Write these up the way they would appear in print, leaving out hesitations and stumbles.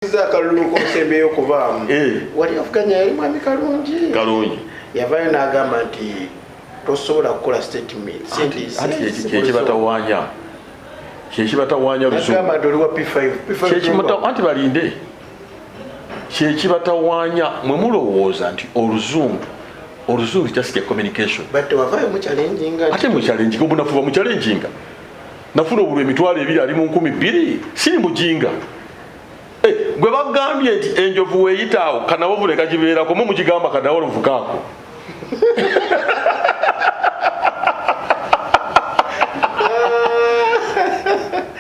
Akalulu kosembyeyo okuvaamu, wali avuganya yali Mwami Kalungi. Kalungi. Yavaayo n'agamba nti tosobola kukola statement. Kyekibatawanya, kyekibatawanya. Agamba nti oli wa P5. P5. Anti balinde, kyekibatawanya. Mwe mulowooza nti oluzungu just a communication. But tewavaayo muchallenginga. Ate muchallenginga, obunafu bamuchallenginga. Nafuna obulwa 20,000 ali mu 2000. Siri mujinga. Eh, gwe bagambye nti enjovu weeyitaawo kanawovule kagibeerako, mu mugigamba kanawolovu kaako.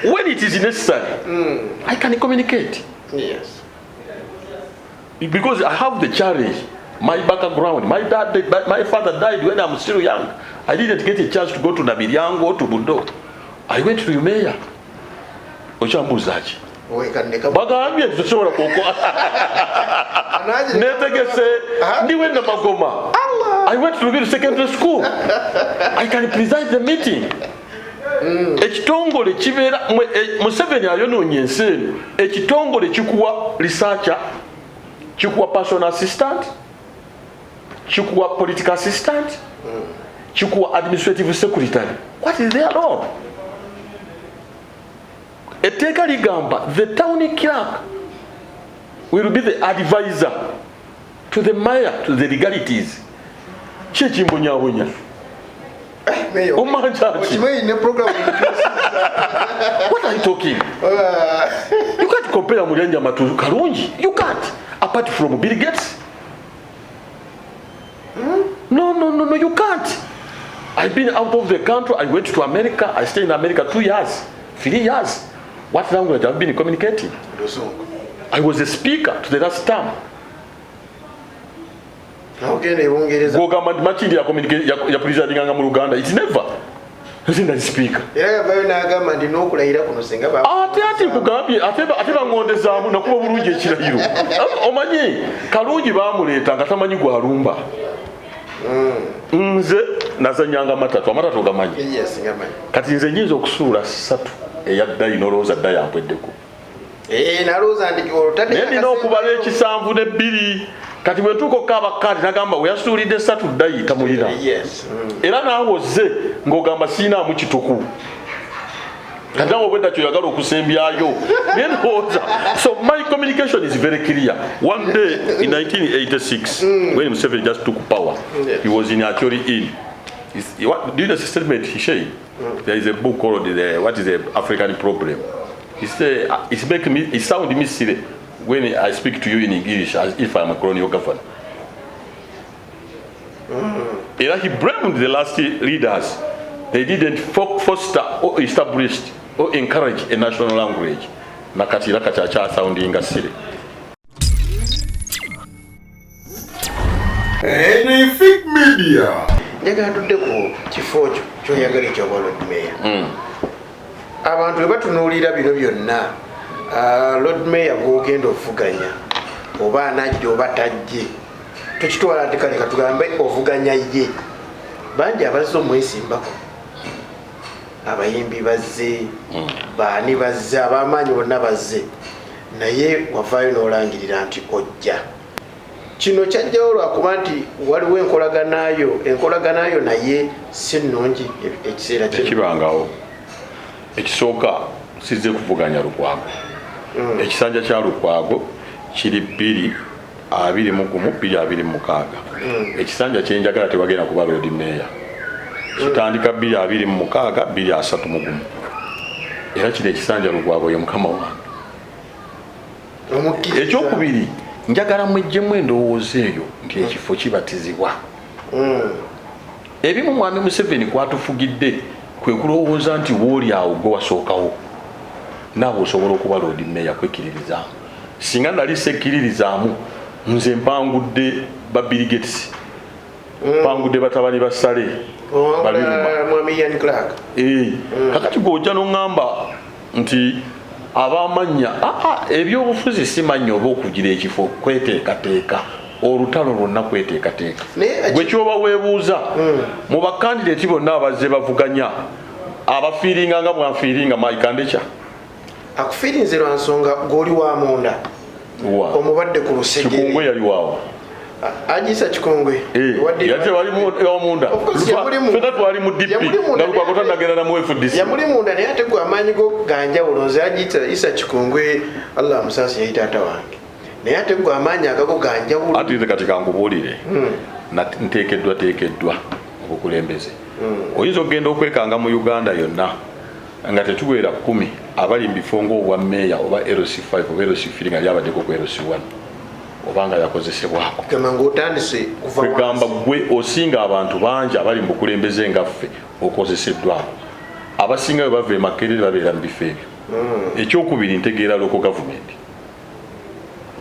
When it is necessary, I can communicate because I have the challenge. My background, my dad, my father died when I'm still young. I didn't get a chance to go to Namilyango, to Budo. I went to UMEA. Okyambuuza ki? Bagambye nti tosobola kuko netegese ndiwe Namagoma. I went to Lubiri Secondary School. I can preside the meeting. Ekitongole kibeera Museveni ayonoonye ensi eno. Ekitongole kikuwa researcher, kikuwa personal assistant, kikuwa political assistant, kikuwa administrative secretary. What is their role? Etteeka ligamba the town clerk will be the advisor to the mayor to the legalities. Ki ekimbonyabonya? Omanja ki? What are you talking? You can't compare Mulyanjama to Kalungi. You can't. Apart from Bill Gates. No, no, no, no, you can't. I've been out of the country. I went to America. I stayed in America 2 years, 3 years. What language I've been communicating? Luzungu. I was a speaker to the last term. Ogenda ebungereza. Gwogamba nti Makindi yapresidinganga mu Luganda? It's never. Nze ndali speaker. Era yavayo n'agamba nti n'okulayira kuno singa Ate ati nkugambye, ate baŋŋondezaamu nakuba bulungi ekirayiro. Omanyi Kalungi bamuleeta nga tamanyi gwalumba. Nze nazanyanga matatu, amatatu gamanyi. Yes, nga manyi. Kati nze nyinza okusuula ssatu eya ddayi n'olowooza ddayi ampweddeko. Eh, nalowooza nti olutadde. Naye nina okubala ekisanvu nebbiri. Kati bwe ntuuka okukaaba kaadi nagamba weyasuulidde ssatu ddayi tamulina. Era naawe ozze ng'ogamba siinaamu kituku. Kati nawe obwedda kyoyagala okusembyayo, naye ndowooza. So my communication is very clear. One day in 1986, when Museveni just took power, he was in Acholi Inn. Do you know the statement he said? There is a book called the, what is the African Problem. He said, it's make me, it sound me silly when I speak to you in English as if I'm a colonial governor. Era he blamed the last leaders. They didn't foster or establish or encourage a national language. Nakati era kati akyasoundinga silly. Anything Media. Njagala tudde ku kifo kyo kyoyagala ekyobwa Lord Mayor. Abantu bwe batunuulira bino byonna, Lord Mayor gwogenda ovuganya oba anajja oba tajje, tukitwala nti kale katugambe ovuganya ye, bangi abazze omwesimbako, abayimbi bazze, baani bazze, ab'amaanyi bonna bazze, naye wavaayo n'olangirira nti ojja. Kino kyajjawo lwakuba nti waliwo enkolaganayo naye si nnungi ekiseera kino? Tekibangawo. Ekisooka, sizze kuvuganya Lukwago. Ekisanja kya Lukwago kiri 2021, 2026. Ekisanja kyenjagala tewagenda kuba Lord Mayor. Kitandika 2026, 2031. Era kino ekisanja Lukwago ye mukama wange. Omukkiriza. Ekyokubiri, njagala mwejjemu endowooza eyo nti ekifo kibatizibwa. Ebimu Mwami Museveni kwatufugidde kwe kulowooza nti wooli awo gwe wasookawo, naawe osobola okuba Lord Mayor. Kwekkiririzaamu. Singa nali sekkiririzaamu, nze mpangudde ba Bill Gates, mpangudde batabani ba Sale babiruma. Mwami Ian Clark. Eh, kakati gw'ojja n'oŋŋamba nti abamannya aa ebyobufuzi si mannya oba okugira ekifo, kweteekateeka. Olutalo lwonna kweteekateeka. Gwe kyoba weebuuza, mu bakandidati bonna abazze bavuganya, abafiiringa nga bwanfiiringa, Mike Andekya. Akufiirinze lwa nsonga gw'oli wa munda. Omubadde ku lusegere. Kikungwe yali waawo. Agisa Kikungwe. Yate wali munda. Fena twali mu DP nga Lukwago tannagenda na mu FDC. Yamuli munda, naye ate gwe amaanyi go ganjawulo. Nze Agisa Isa Kikungwe, Allah amusaasi, yali taata wange, naye ate gwe amaanyi agago ganjawulo. Ati nze kati kankubuulire, nteekeddwa teekeddwa obukulembeze. Oyinza okugenda okwekanga mu Uganda yonna nga tetuwera 10 abali mu bifo ng'obwa meeya oba LC5 oba LC3 nga lyabaddeko ku LC1 oba nga yakozesebwako. Gamba ng'otandise kuva Kwegamba wansi. Gwe osinga abantu bangi abali mu bukulembeze nga ffe okozeseddwako. Abasinga bwe bava e Makerere babeera mu bifo ebyo. Ekyokubiri, ntegeera local government.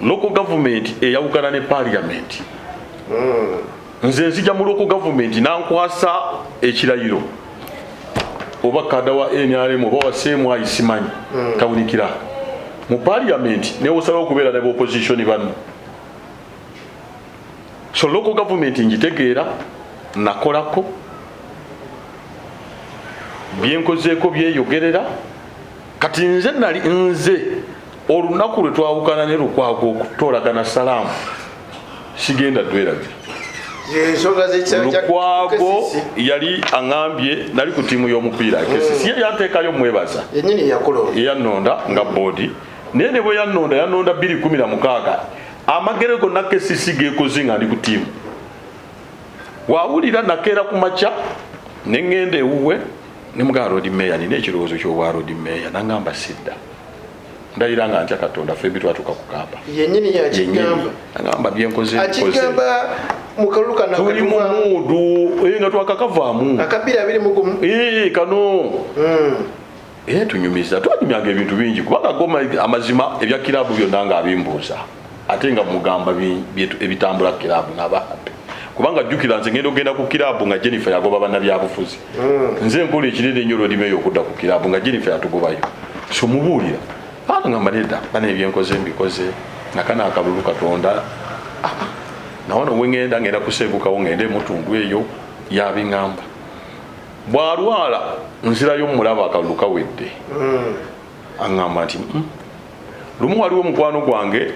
Local government eyawukana ne parliament. Nze nzija mu local government nankwasa ekirayiro oba kada wa NRM oba wa CMI, simanyi, tawunikira mu parliament newosalawo okubeera ne opposition banno. So local government njitegeera, nakolako, byenkozeeko byeyogerera. Kati nze nali nze olunaku lwe twawukana ne Lukwago okutoolagana salaamu, sigenda dwerabira. Ensonga z'ekisaawe kya Lukwago KCC. yali aŋambye, nali ku ttiimu y'omupiira KCC, ye yanteekayo, mwebaza. Yennyini yakulonda. Eyannonda nga board, naye ne bwe yannonda, yannonda 2016. Amagere gonna KCC gekoze nga ndi ku ttiimu. Wawulira nakeera ku makya ne ŋŋenda ewuwe ne mugamba, "Lord Mayor, nina ekirowoozo ky'obwa Lord Mayor." Naŋŋamba, "Sidda." Ndayira nga ntya Katonda, ffembi twatuuka kugamba. Yennyini yakigamba? Agamba, "Byenkoze nkoze." Akigamba mu kalulu kano? Tuli mu mood nga twakakavaamu. Aka 2021. Kano. Tunyumiza, twanyumyanga ebintu bingi kubanga goma amazima ebya kirabu byonna nga abimbuuza, ate nga mugamba ebitambula kirabu naba happy, kubanga jjukira nze ngenda ogenda ku kirabu nga Jennifer yagoba bannabyabufuzi. Nze nkola ekinene ennyo Lord Mayor okudda ku kirabu nga Jennifer yatugobayo. So mubuulira ngamba, "Nedda bana, ebyenkoze mbikoze nakana akalulu Katonda." Ah, nawano wengenda ngenda kusegukawo, ngende mutundu eyo yabiŋŋamba. Bw'alwala nzirayo mulaba akalulu kawedde. Aŋŋamba nti, Lumu waliwo mukwano gwange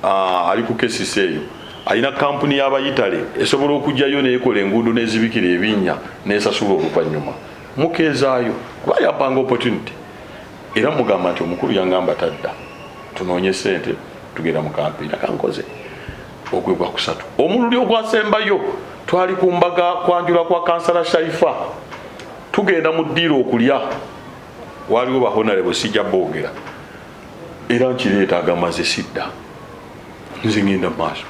ali ku KCC eyo, alina kampuni y'abayitale esobola okugjayo neekola enguudo n'ezibikira ebinnya n'esasula oluvannyuma, mukeezaayo," kuba yampanga opportunity. Era mugamba nti omukulu yaŋŋamba tadda, tunoonye sente, tugenda mu kampeyini. Akankoze ogwe gwa kusatu. Omululi ogwasembayo twali ku mbaga kwanjula kwa kansala Shaifa, tugenda mu ddiiro okulya, waliwo ba honorable, sijja boogera, era nkireeta agamba, "Nze sidda, nze ngenda mu maaso,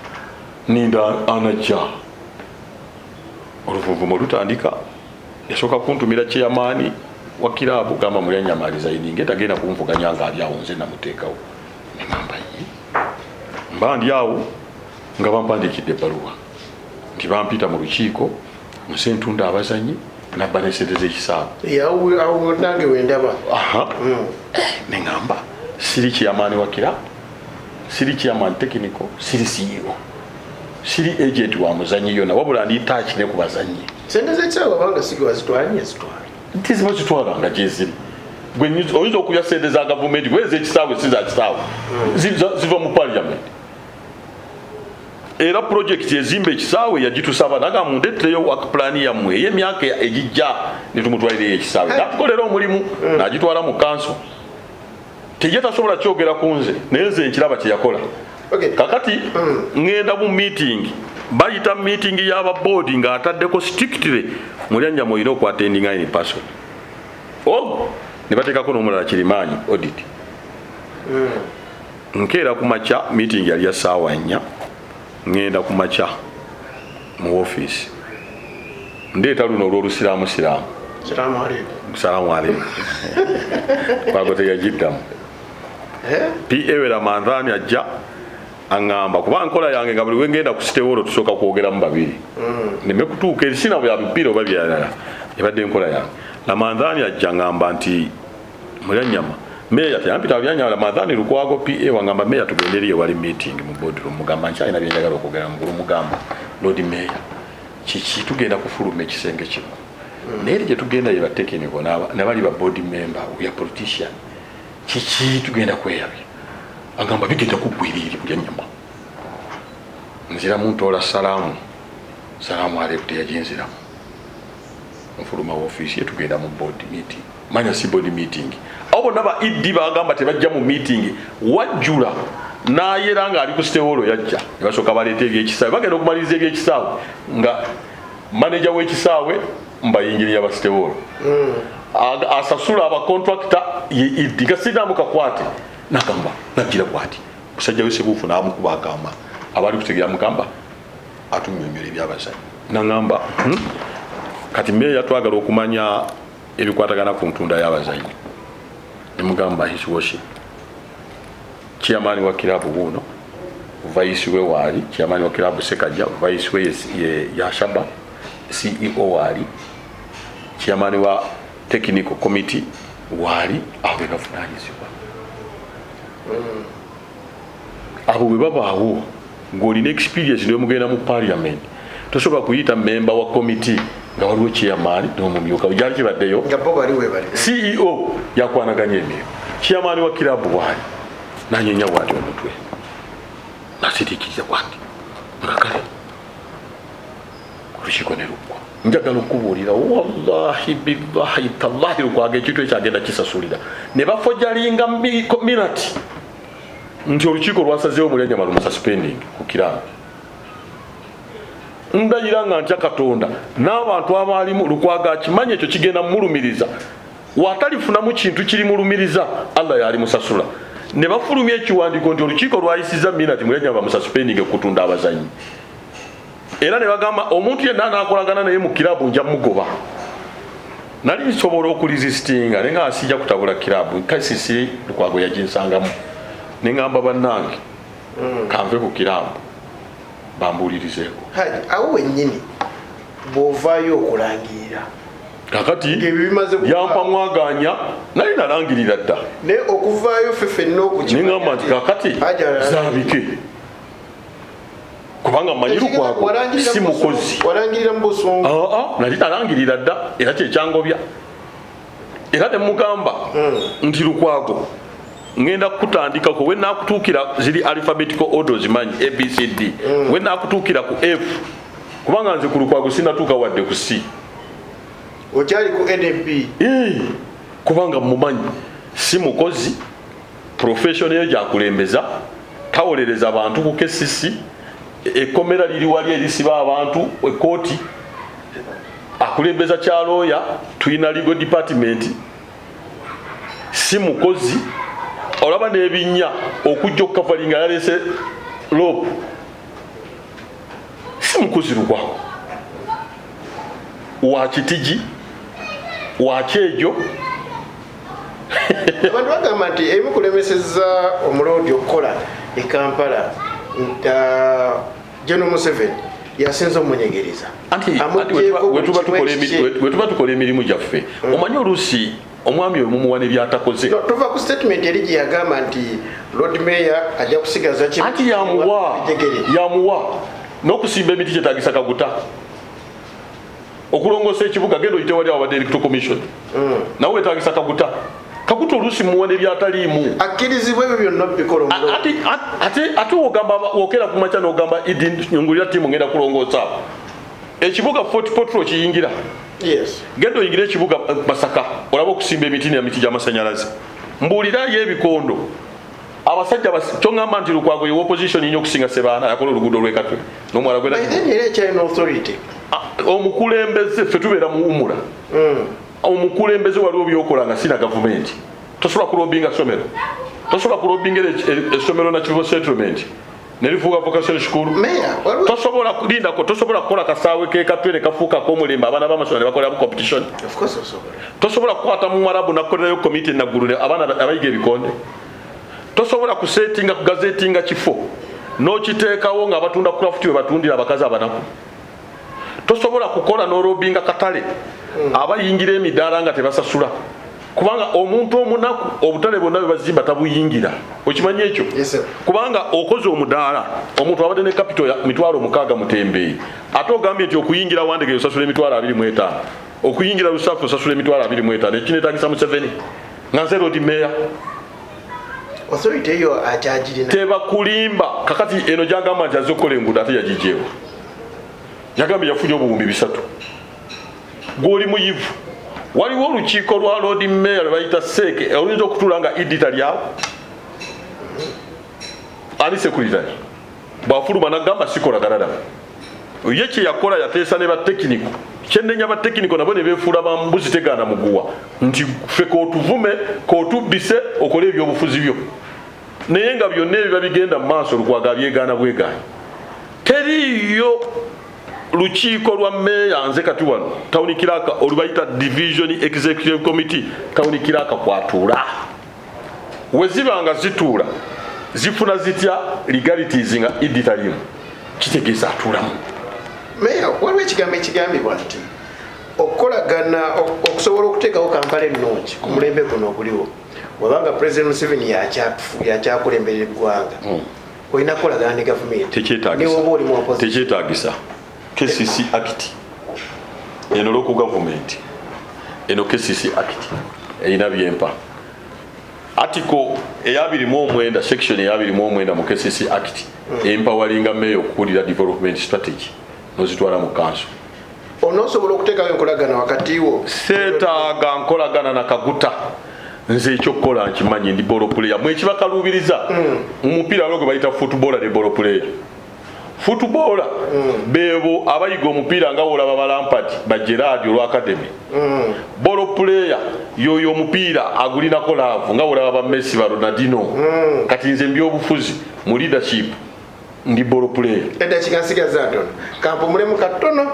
ninda anajja." Oluvuvumo lutandika. Yasooka kuntumira chairman wa kirabu, gamba, "Mulyanyama resigning, tagenda kunvuganya nga ali awo, nze namuteekawo." Neŋamba, "Ye mba ndi awo nga bampandiikidde ebbaluwa nti bampita mu lukiiko, nse ntunda abazanyi nabba nesente z'ekisaawe." Awo nange wendaba. Aha. Neŋamba, "Siri chairman wa kirabu, siri chairman technical, siri CEO, siri agent wa muzanyi yonna, wabula ndi touch ne ku bazanyi." Sente z'ekisaawe abanga sige wazitwala, yazitwala. Nti ziba zitwala nga gyeziri. Gwe oyinza okulya sente za gavumenti gweza ekisaawe si za kisaawe. Ziva mu parliament. Era project ezimba ekisaawe yagitusaba, naga, "Mundeetereyo work plan yammwe ey'emyaka egijja," netumutwalireyo ekisaawe natukolera omulimu, nagitwala mu kanso. Tejja tasobola kyogera ku nze, naye nze nkiraba kyeyakola. Kakati ŋŋenda mu meeting, bayita meeting y'aba board ng'ataddeko strictly Mulyanyama olina okwattendinga in person. Oh, ne bateekako n'omulala kirimaanyi audit. Nkeera ku makya, meeting yali ya ssaawa 4, ŋŋenda ku makya mu office, ndeeta luno olw'olusiraamu siraamu. Salamu alaikum. Salaamu aleikum. Kwago teyagiddamu. Pa Ramadhani ajja aŋŋamba, kuba nkola yange nga buli wengenda ku City Hall tusooka kwogeramu babiri neme kutuuka eri sina bya bipiira oba byalala, ebadde enkola yange. Ramadhani ajja ŋŋamba nti, "Mulyanyama," meya teyampita Mulyanyama, Ramadhani Lukwago pa wangamba, "Meya, tugende eri ewali meeting mu boardroom." Mugamba, "Nkyalina byenjagala okwogera mugulu." Mugamba, "Lord Mayor, kiki?" Tugenda kufuluma ekisenge kino, naye eri gye tugenda ye ba technical nabali ba board member, we are politician. Kiki? Tugenda kweyabya. Agamba bigenda kuggwira eri bulya nnyama. Nziramu ntoola salaamu, salaamu aleeku teyaginziramu. Nfuluma woofiisi ye, tugenda mu board meeting, manya si board meeting, abo bonna ba ED bagamba tebajja mu meeting. Wajjula nayera ng'ali ku stewolo, yajja ne basooka baleeta ebyekisaawe. Bagenda okumaliriza ebyekisaawe nga manager w'ekisaawe mbayingiriya ba stewolo, asasula abakontrakita ye ED, nga sirinamu kakwate. Nagamba nagira bwati musajja we Sebuufu n'amukuba, agamba abali kutegera, mugamba atunyonyola ebyabazanyi. Nagamba, kati meeya, twagala okumanya ebikwatagana ku ntunda y'abazanyi." Nemugamba, "His Worship, chairman wa kirabu wuuno, vice we waali, chairman wa kirabu Sekajja, vice we ye Yashaba, CEO waali, chairman wa technical committee waali, abo be bavunanyizibwa. Abo bwe babaawo ng'olina experience nemugenda mu parliament, tosobola kuyita member wa committee nga waliwo chairman n'omumyuka." Gyali kibaddeyo. Nga bo bali webali. CEO yakwanaganya emirimu, chairman wa kirabu bwali, nanyenya bwati omutwe, nasiriikiriza bwati nga kale olukiiko ne luggwa. Njagala okubuulira, wallahi billahi tallahi, Lukwago ekintu ekyagenda kisasulira ne bafojalinga minute nti olukiiko lwasazeewo Mulyanyama lumususpending ku kirabu. Ndayira nga ntya Katonda n'abantu abaalimu, Lukwago akimanyi ekyo kigenda mumulumiriza. Watalifunamu kintu kiri mulumiriza, Allah yali musasula. Ne bafulumya ekiwandiiko nti olukiiko lwayisiza minute Mulyanyama bamususpending okutunda abazanyi, era ne bagamba omuntu yenna anakolagana naye mu kirabu nja mugoba. Nali nsobola okuresistinga naye nga sijja kutabula kirabu kasisi. Lukwago yaginsangamu neŋŋamba, "Bannange, kanve ku kirabu, bambuulirizeeko." Haji, awo wennyini bw'ovaayo okulangirira Kakati ng'ebyo bimaze kuba- yampa mwaganya, nali nalangirira dda. Naye okuvaayo ffe ffenna okukimanya Neŋŋamba nti kakati Haji zaabike, kubanga mmanyi Lukwago Walangirira si mu mukozi. Walangirira mu busungu. Aa, nali nalangirira dda, era kyekyangobya. Era nemugamba nti, "Lukwago, ngenda kutandikako we nakutuukira, ziri alphabetical order, zimanyi ABCD, we nakutuukira ku F, kubanga nze ku Lukwago sinatuuka wadde ku C." Okyali ku NB. Eh, kubanga mumanyi si mukozi, profession eyo gyakulembeza, tawolereza bantu ku KCC, ekkomera liri wali erisiba abantu, ekooti akulembeza kyalooya, tulina legal department, si mukozi. Olaba n'ebinnya okujja okukavalinga yalese rope. Si mukozi Lukwago, wa kitigi wakyejo. Abantu bagamba nti ebimu kulemeseza omuloodi okukola e Kampala, General Museveni yasinze omunyegereza. Anti anti Amuggyeko wetuba buli kimu tukola ekikye. Wetuba tukola emirimu gyaffe, omanyi oluusi omwami oyo mumuwa nebyatakoze. No, tuva ku statement eri gye yagamba nti Lord Mayor ajja kusigaza kimu Anti yamuwa ebijegere. Yamuwa n'okusimba emiti kyetagisa kaguta, okulongoosa ekibuga, genda oyite wali awabadde electoral commission, nawe wetagisa kaguta. Kaguta oluusi muwa nebyataliimu. Akkirizibwa ebyo byonna bikola omuloodi. Ate wogamba wokera ku makya n'ogamba, "Idi, nyungulira tiimu, ngenda kulongoosa ekibuga Fort Portal," kiyingira. Genda oyingire ekibuga Masaka, olabe okusimba emiti nemiti gy'amasanyalaze, mbuulirayo ebikondo abasajja kyoŋŋamba nti Lukwago ye opposition nnyo okusinga Sebaana yakola oluguudo lwekatwe n'omwala By then era ekyalina authority. Omukulembeze, ffe tubeera mu umura. Omukulembeze waliwo byokola nga sina gavumenti. Tosobola kulobinga ssomero, tosobola kulobinga essomero Nakivubo settlement nerifuuka vocational school. Mayor, waliwo Tosobola lindako, tosobola kukola kasaawe kekatwe ne kafuuka k'omulembe, abaana b'amasomero ne bakoleramu competition. Of course osobola. Tosobola kukwata muwarabu nakukolerayo komiti naggulu abaana abayiga ebikonde. Tosobola kusetinga kugazetinga kifo n'okiteekawo nga abatunda craft we batundira abakazi abanaku. Tosobola kukola n'olobinga katale abayingira emidaala nga tebasasula, kubanga omuntu omunaku obutale bwonna bwe bazimba tabuyingira. Okimanyi ekyo? Yes, sir. Kubanga okoze omudaala, omuntu abadde ne capital ya 60,000 mutembeeyi, ate ogambye nti okuyingira Wandege osasula 25,000, okuyingira Lusafu osasula 25,000. Ekinetagisa Museveni nga nze Lord Mayor. Authority eyo akyagirina. Tebakulimba. Kakati eno gyagamba nti azze okukola enguudo, ate yagijeewo. Yagambye yafunye 3000. Gwoli muyivu. Waliwo olukiiko lwa Lord Mayor lwe bayita seeke, oluyinza okutuula nga idi talyawo. Ani secretary bwafuluma nagamba sikolagana nabo. Ye kye yakola, yateesa ne batekiniko. Kyennenya batekiniko nabo ne beefuula ba mbuzi tegaana muguwa, nti ffe kootuvume, kootubbise, okole ebyobufuzi byo, naye nga byonna ebiba bigenda mu maaso Lukwago abyegaana bwegaanyi. Teriiyo lukiiko lwa meeya. Nze kati wano town clerk, olubayita division executive committee, town clerk kwatuula. We ziba nga zituula, zifuna zitya legalities nga idi talimu? Kitegeeza atuulamu. Meya, waliwo ekigambo ekigambibwa nti okukolagana okusobola okuteekawo Kampala ennungi ku mulembe guno oguliwo, wabanga President Museveni yakyakulemberera eggwanga, olina kukolagana ne gavumenti newoba oli mu opposition. Tekyetagisa. KCC Act eno, local government eno, KCC Act erina byempa. Article eya 29, section eya 29 mu KCC Act empawalinga meya okukulira development strategy nozitwala mu council. Onoosobola okuteekawo enkolagana wakati wo? Seetaaga nkolagana na Kaguta. Nze ekyokukola nkimanyi, ndi ball player. Mwekibakaluubiriza mu mupiira, waliwo gwe bayita footballer ne ball player. Footballer beebo abayiga omupiira nga wolaba ba Lampard, ba Gerrard, olwa academy. Ball player yoyo omupiira agulinako love, nga wolaba ba Messi, ba Ronaldinho. Kati nze mbyobufuzi mu leadership ndi ball player. Eddakiika nsigaza ntono, kampumulemu katono,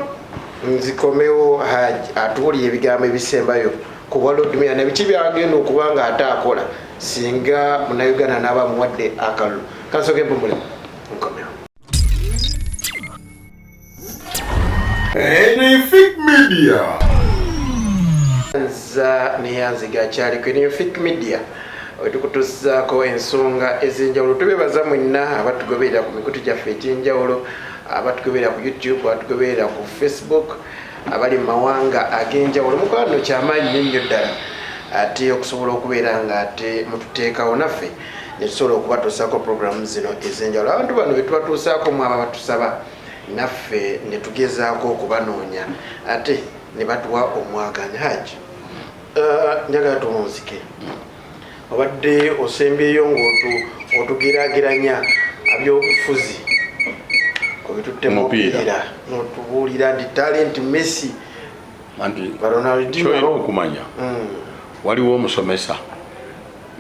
nzikomewo. Haji atuwulira ebigambo ebisembayo ku bwa Lord Mayor nabiki byagenda okuba nga ate akola singa Munnayuganda n'aba muwadde akalulu. Kansooke mpumulemu, nkomewo. Anything Media. Nza neyanziga akyaliko Newfic Media, wetukutusaako ensonga ez'enjawulo. Tubebaza mwenna abatugoberera ku mikutu gyaffe egy'enjawulo, abatugoberera ku YouTube, abatugoberera ku Facebook, abali mu mawanga ag'enjawulo. Mukwano, kyamaanyi nnyo nnyo ddala ate okusobola okubeera nga ate mututeekawo naffe netusobola okubatuusaako programu zino ez'enjawulo. Abantu bano betubatuusaako, mwaba batusaba naffe netugezaako okubanoonya ate ne batuwa omwaganya. Haji, njagala tuwunzike. Obadde osembyeyo ng'otugerageranya abyobufuzi obitutte Mupiira. Mupiira, notubuulira nti talent Messi, Anti ba Ronaldinho. Kyolina okumanya, waliwo omusomesa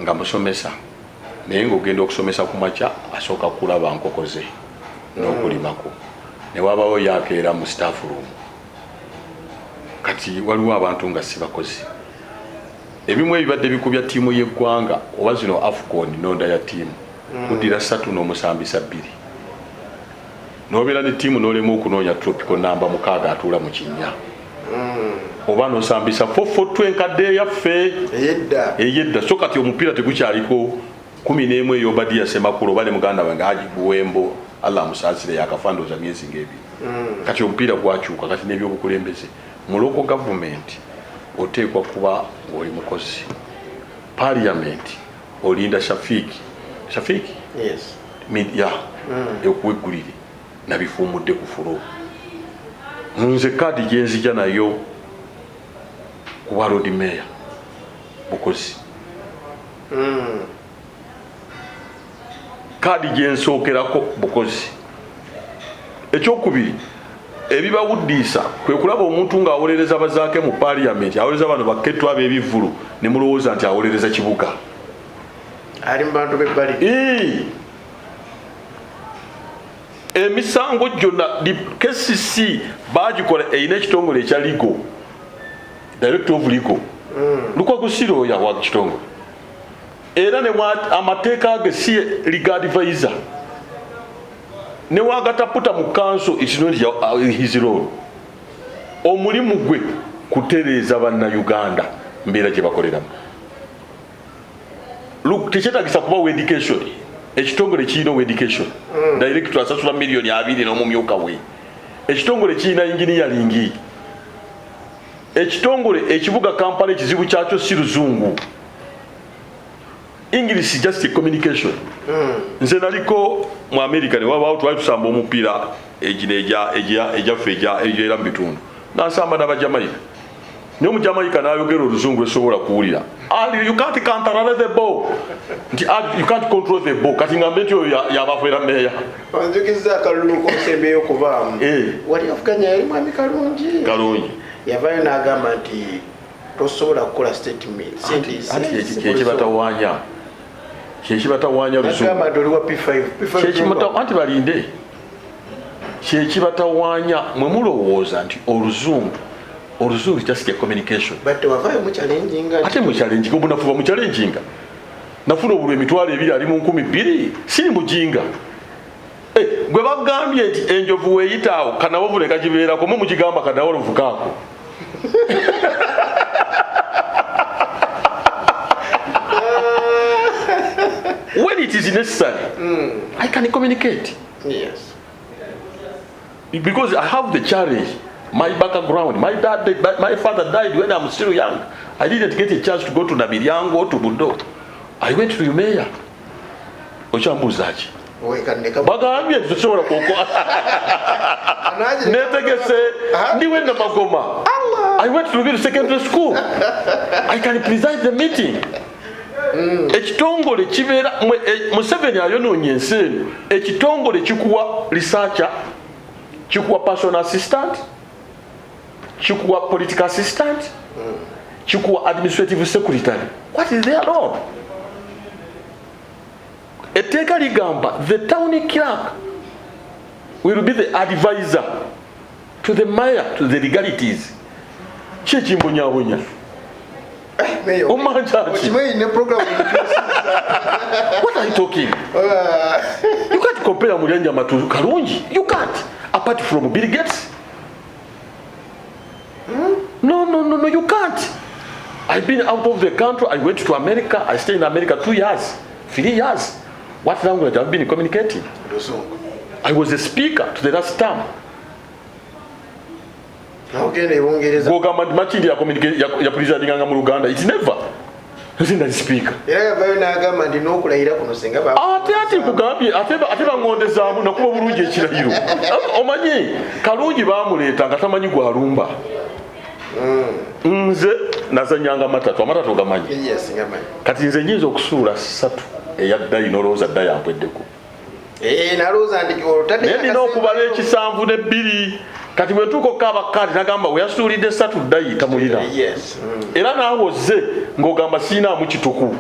nga musomesa, naye ngaogenda okusomesa ku makya asooka kulaba nkoko ze n'okulimako, ne wabawo yakeera mu staff room. Kati waliwo abantu nga si bakozi. Ebimu ebibadde bikubya ttiimu y'eggwanga oba zino AFCON, nonda ya ttiimu kuddira ssatu n'omusambisa bbiri, n'obeera ne ttiimu n'olema okunoonya tropical namba 6 atuula mu kinnya, oba nosambisa 4-4-2 enkadde eyaffe eyedda. Eyedda. So kati omupiira tegukyaliko 11 ey'Obadia Semakula oba ne muganda wange Haji Buwembo, Allah amusaasire, yakafa ndowooza myezi ng'ebiri. Kati omupiira gwakyuka. Kati n'ebyobukulembeze mu local government oteekwa kuba ng'oli mukozi. Parliament olinda Shafiiki, Shafiiki Yes. Ya ekuwa eggulire nabifuumudde ku floor. Nze kaadi gyenzija nayo ku bwa Lord Mayor, bukozi. Kaadi gyensookerako, bukozi. Ekyokubiri ebibawuddiisa kwe kulaba omuntu ng'awolereza bazaake mu parliament, awolereza bano bakettu ab'ebivvulu, ne mulowooza nti awolereza kibuga. Ali mu bantu b'ebbali. Ii. Emisango gyonna KCC bagikola, erina ekitongole ekya legal, director of legal Lukwago siroya wa kitongole, era ne amateeka ge si legal advisor ne wagataputa mu council, it's not his role. Omulimu gwe kutereeza Bannayuganda mbeera gye bakoleramu. Look, tekyetagisa kuba wa education. Ekitongole kirina owa education director asasula miliyoni 20 n'omumyuka we. Ekitongole kirina engineering. Ekitongole ekibuga Kampala ekizibu kyakyo si luzungu. English is just a communication. Nze naliko mu America ne wabaawo twali tusamba omupiira egino egyaffe egyera mu bitundu, nasamba n'Abajamaika, naye Omujamaika n'ayogera Oluzungu lwesobola kuwulira, and you can't control the ball, nti you can't control the ball. Kati ngambe nti oyo yabafuera meya? Onjukiza akalulu kosembyeyo okuvaamu. Wali avuganya yali mwami Kalungi. Kalungi. Yavayo n'agamba nti tosobola kukola statement. Kyekibatawaanya, kyekibatawaanya. Agamba nti oli wa P5. Luzungu anti balinde, kyekibatawaanya. Mwe mulowooza nti Oluzungu just a communication. But wavayo muchallenginga. Ate muchallenginga, obunafu bamuchallenginga. Nafuna obulwa 20,000 ali mu 2000. Siri mujinga. Gwe bagambye nti enjovu weeyitaawo kanawovu ne kagibeerako, mu mukigamba kanawolovu kaako. When it is necessary, I can communicate. Because I have the challenge. My background, my dad, my father died when I'm still young. I didn't get a chance to go to Namilyango, to Budo. I went to UMEA. Okyambuuza ki? Bagambye nti tosobola kwoko netegese ndiwe Namagoma. I went to Lubiri Secondary School. I can preside the meeting. Ekitongole kibeera Museveni ayonoonye ensi eno. Ekitongole kikuwa researcher, kikuwa personal assistant, kikuwa political assistant, kikuwa administrative secretary. What is their role? Etteeka ligamba the town clerk will be the advisor to the mayor to the legalities. Ki ekimbonyabonya? Omanja ki? What are you talking? You can't compare Mulyanyama to Kalungi. You can't. Apart from Bill Gates. No, no, no, no, you can't. I've been out of the country. I went to America. I stayed in America 2 years, 3 years. What language I've been communicating? I was a speaker to the last term. Ogenda ebungereza. Gwogamba nti Makindi yapresidinganga mu Luganda? It's never. Nze ndali speaker. Era yavayo n'agamba nti n'okulayira kuno singa Ate ati nkugambye, ate baŋŋondezaamu nakuba bulungi ekirayiro. Omanyi Kalungi bamuleeta nga tamanyi gwalumba. Nze nazanyanga amatatu, amatatu gamanyi? Yes, ngamanyi. Kati nze nyinza okusuula ssatu eya ddayi nolowooza ddayi ampweddeko. Nalowooza nti otadde. Naye nina okubala ekisanvu nebbiri. Kati bwe ntuuka okukaaba kaadi nagamba weyasuulidde ssatu ddayi tamulina. Era naawe ozze ng'ogamba siinaamu kituku.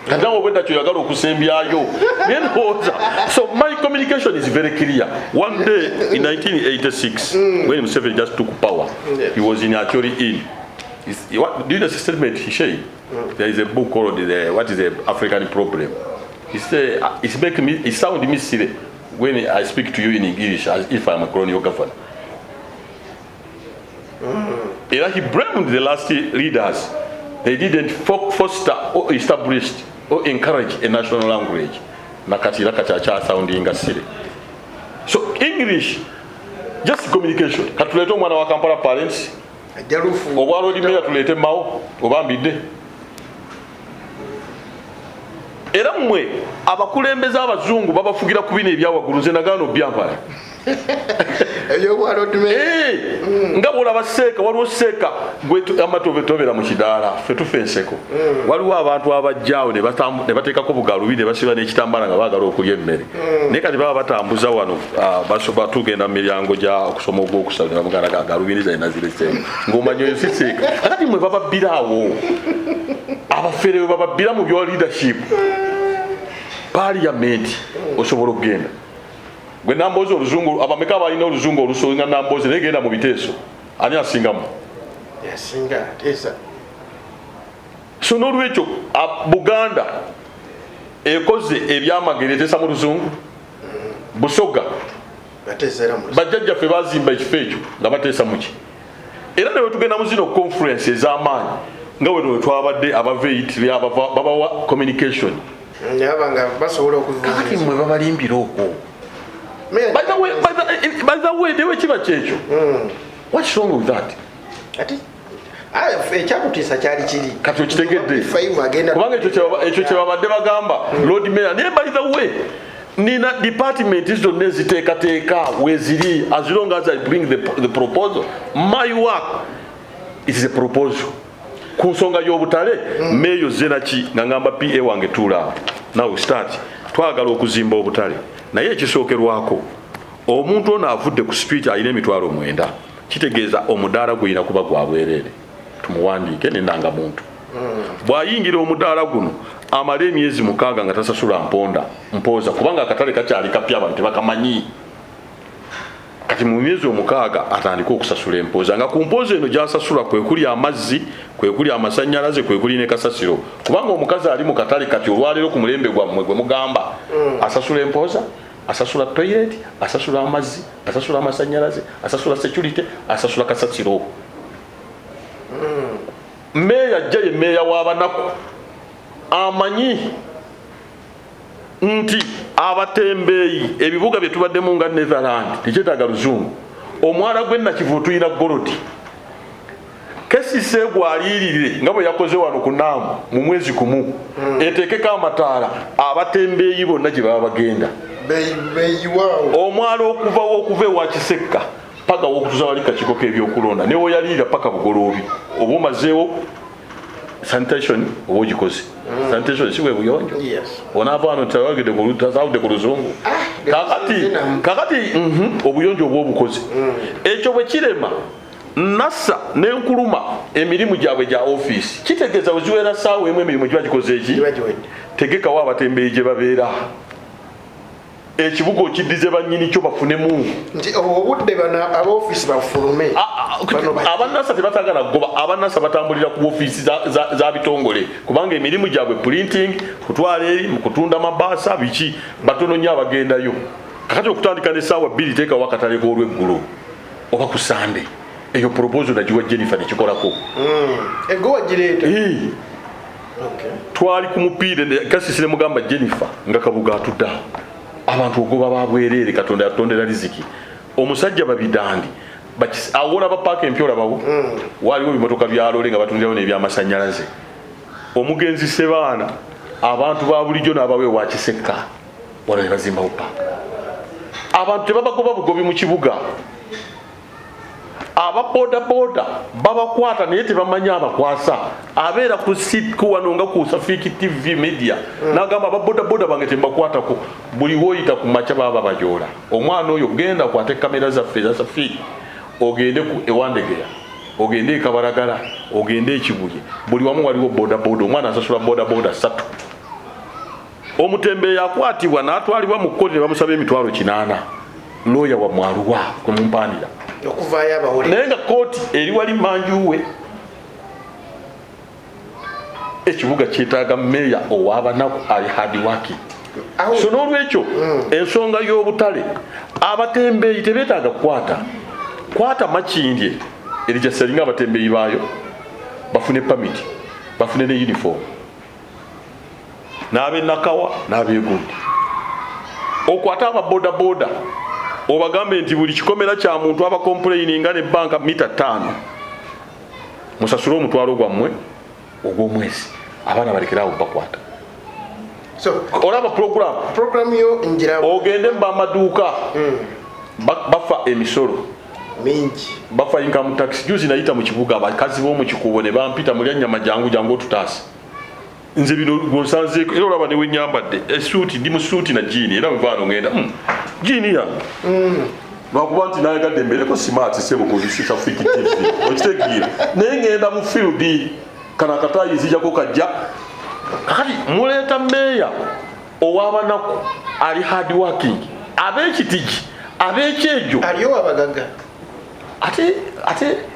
Kati nawe obwedda kyoyagala okusembyayo, naye ndowooza. So my communication is very clear. One day in 1986, when Museveni just took power, he was in Acholi Inn. Do you know the statement he said? There is a book called the, what is the African Problem. He said, it make me, it sound me silly when I speak to you in English as if I'm a colonial governor. Era he blamed the last leaders. They didn't foster or establish or encourage a national language. Nakati era kati akyasoundinga silly. So English, just communication. Katuleete omwana wa Kampala parents, Ajja lufu. Obwa Lord Mayor tuleete Mao oba Mbidde. Era mmwe abakulembeze abazungu babafugira ku bino ebyawaggulu, nze nagaana obyampala. Ebyobwa Lord Mayor. Nga bwolaba seeka, waliwo seeka gwe amatobe tobera mu kidaala, ffe tufa enseko. Waliwo abantu abajjaawo ne bateekako bugalubi ne basiba n'ekitambala nga baagala okulya emmere, naye kati baba batambuza wano, tugenda mu miryango gya okusoma ogwokusatu ne bamugana galubindi zalina zireseewo ng'omanya oyo si seeka. Akati mwe bababbiraawo, abafere bwe bababbira mu bya leadership, parliament osobola okugenda gwe Namboozi oluzungu, abameka balina oluzungu olusinga Namboozi? Naye genda mu biteeso, ani asingamu? Yasinga ateesa. So n'olwekyo Buganda ekoze ebyamagero, eteesa mu luzungu Busoga. Bateesa era mu Bajjajjaffe bazimba ekifo ekyo nga bateesa muki. Era ne bwetugenda mu zino conference ez'amaanyi nga weno wetwabadde, abava Italy, abava babawa communication. Yaba nga basobola Kakati okuvuga. mmwe babalimbira okwo. By the way, newe kiba kyekyo, what's wrong with that? Ate Ekyakutiisa kyali kiri. Kati okitegedde, kubanga ekyo kyebabadde bagamba Lord Mayor. Naye by the way, nina department zonna eziteekateeka weziri. As long as I bring the proposal, my work is a proposal ku nsonga y'obutale. Meeyo zenaki nga ngamba PA wange, tuulaawo, now start. Twagala okuzimba obutale, naye ekisookerwako, omuntu ono avudde ku street alina 90,000, kitegeeza omudaala gulina kuba gwa bwereere. Tumuwandiike nenanga muntu bw'ayingira omudaala guno amale emyezi 6 nga tasasula mponda mpooza, kubanga akatale kakyali kapya, abantu tebakamanyi. Kati mu myezi 6 atandike okusasula empooza, nga ku mpooza eno gyasasula kwekuli amazzi, kwekuli amasanyalaze, kwekuli ne kasasiro. Kubanga omukazi ali mu katale kati olwaleero ku mulembe gwammwe gwe mugamba, asasula empooza, asasula toilet, asasula amazzi, asasula amasanyalaze, asasula security, asasula kasasiro. Meeya ajja ye meeya w'abanaku, amanyi nti abatembeeyi ebibuga bye tubaddemu nga Netherland tekyetaaga luzungu. Omwala gw'e Nakivubo tulina gold. Kesise gwaliirire nga bwe yakoze wano ku naamu mu mwezi gumu, eteekeko amataala abatembeeyi bonna gye baba bagenda. Omwala okuva ewa Kisekka paka wokutuza wali kakiiko k'ebyokulonda, newoyaliira paka Bugoloobi, oba omazeewo sanitation, oba ogikoze. Sanitation si bwe buyonjo? Onaava wano tawagedde ku luzungu. Kakati obuyonjo oba obukoze. Ekyo bwe kirema, nasa nenkuluma emirimu gyabwe gya ofiisi, kitegeeza bwe ziwera 1:00 emirimu giba gikoze eki? Tegekawo abatembeeyi gye babeera, ekibuga okiddize bannyini kyo bafunemu. Nti obudde bano abaofiisi bafulume. Abanasa tebatagala kugoba. Abanasa batambulira ku ofiisi za bitongole, kubanga emirimu gyabwe printing, kutwala eri mu kutunda mabaasa, biki, batono nnyo abagendayo. Kakati okutandika n'essaawa 2, teekawo akatale k'olweggulo oba ku Sande. Eyo proposal nagiwa Jennifer nekikolako. Ego wagireeta? Twali ku mupiira kasisi ne mugamba Jennifer nga Kabuga atudde awo, abantu ogoba babwereere, Katonda yatondera riziki. Omusajja Babidandi awo olaba paaka empya, olabawo waliwo ebimotoka bya loole nga batundirawo n'ebyamasanyalaze. Omugenzi Sebaana, abantu ba bulijjo n'abawe ewa Kisekka wano ne bazimbawo paaka. Abantu tebabagoba bugobi mu kibuga. Aba bodaboda babakwata, naye tebamanyi abakwasa. Abeera ku sit wano nga ku Safiki TV media, nagamba aba bodaboda bange tembakwatako. Buli woyita ku makya baba bajola omwana oyo. Genda kwate kamera zaffe eza Safiki, ogende ku Ewandegeya, ogende Ekabalagala, ogende Ekibuye, buli wamu waliwo bodaboda. Omwana asasula bodaboda 3. Omutembeeyi akwatibwa n'atwalibwa mu kkooti ne bamusaba 800,000. Looya wa mwaluwa kwemumpanira okuvaayo abawole? Naye nga kooti eri wali manjuwe. Ekibuga kyetaaga meeya ow'abanaku ali hard working. So n'olwekyo ensonga y'obutale, abatembeeyi tebeetaaga kukwata kwata. Makindye erijasalinga abatembeeyi baayo bafune pamiti, bafune ne uniform, n'abenakawa n'abegundi. Okwate ababodaboda, obagambe nti buli kikomera kya muntu abacomplaininga ne banka mita 5, musasule omutwalo gwammwe ogw'omwezi, abaana balekerawo bakwata. So olaba program? Program yo njiraba. Ogende mu bamaduuka, bafa emisolo mingi. Bafa income tax. Juzi nayita mu kibuga, abakazi b'omu Kikuubo ne bampita, "Mulya nyama, jangu, jangu otutaase." Nze bino gonsanzeeko, era olaba newe nyambadde esuuti, ndi mu suuti na jiini, era nvaano ngenda jiini yange, lwakuba nti nayagadde mbeereko smart sebo ku Safiki TV, okitegeera? Naye ngenda mu field, kano akataayi nzijako kajja. Kakati muleeta meeya ow'abanaku ali hard working, ab'ekitigi, ab'ekyejo. Aliyo abagaga. Ate